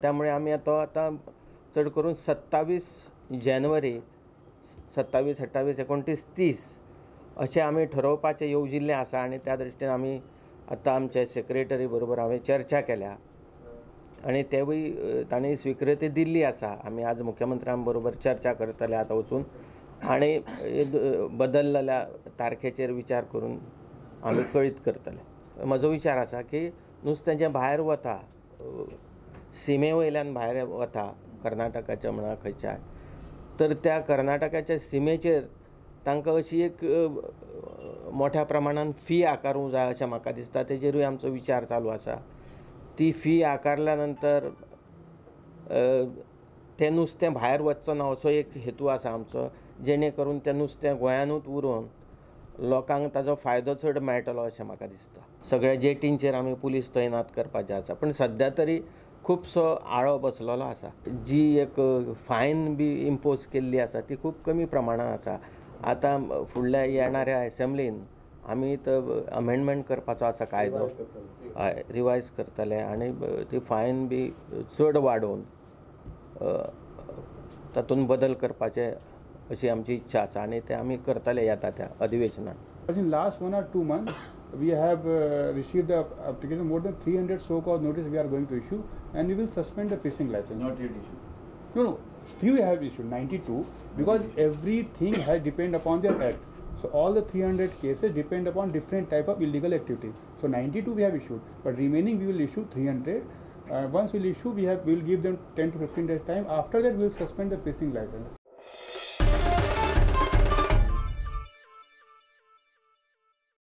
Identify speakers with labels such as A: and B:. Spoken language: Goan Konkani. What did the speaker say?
A: त्यामुळे आमी तो आतां चड करून 27 जानेवारी 27, 28, 29, 30 अशें आमी ठरोवपाचें येवजिल्लें आसा आनी त्या दृश्टीन आमी आतां आमचे सेक्रेटरी बरोबर हांवें चर्चा केल्या आनी तेवूय तांणी स्विकृती दिल्ली आसा. आमी आज मुख्यमंत्र्यां बरोबर चर्चा करतले आतां वचून आनी बदललेल्या तारखेचेर विचार करून आमी कळीत करतले. म्हजो विचार आसा की नुस्तें जें भायर वता, सिमे वयल्यान भायर वता, कर्नाटकाच्या म्हणा खंयच्या, तर त्या कर्नाटकाच्या सिमेचेर तांकां अशी एक मोठ्या प्रमाणान फी आकारूंक जाय अशें म्हाका दिसता. तेजेरूय आमचो विचार चालू आसा. ती फी आकारल्या नंतर तें नुस्तें भायर वचचो ना असो एक हेतू आसा आमचो, जेणे करून तें नुस्तें गोंयानूच उरोवन लोकांक ताजो फायदो चड मेळटलो अशें म्हाका दिसता. सगळ्या जेटींचेर आमी पुलीस तैनात करपाचे आसा, पण सद्या तरी खुबसो आळो बसलेलो आसा. जी एक फायन बी इम्पोज केल्ली आसा ती खूब कमी प्रमाणान आसा. आतां फुडल्या येणाऱ्या एसेंब्लीन आमी तो अमेंडमेंट करपाचो आसा कायदो, हय, रिवायज करतले आनी ती फायन बी चड वाडोवन तातूंत बदल करपाचे अशी आमची इच्छा आसा आनी ते आमी करतले येता त्या अधिवेशनात.
B: In last 1 or 2 months, we have received the application, more than 300 so-called notice we are going to issue, and we will suspend the fishing license.
C: Not yet issued.
B: No, no, few have issued, 92, because everything has depend upon their act. So all the 300 cases depend upon different type of illegal activity. So 92 we have issued, but remaining we will issue 300. Once we will issue, we will give them 10 to 15 days time. After that, we will suspend the fishing license.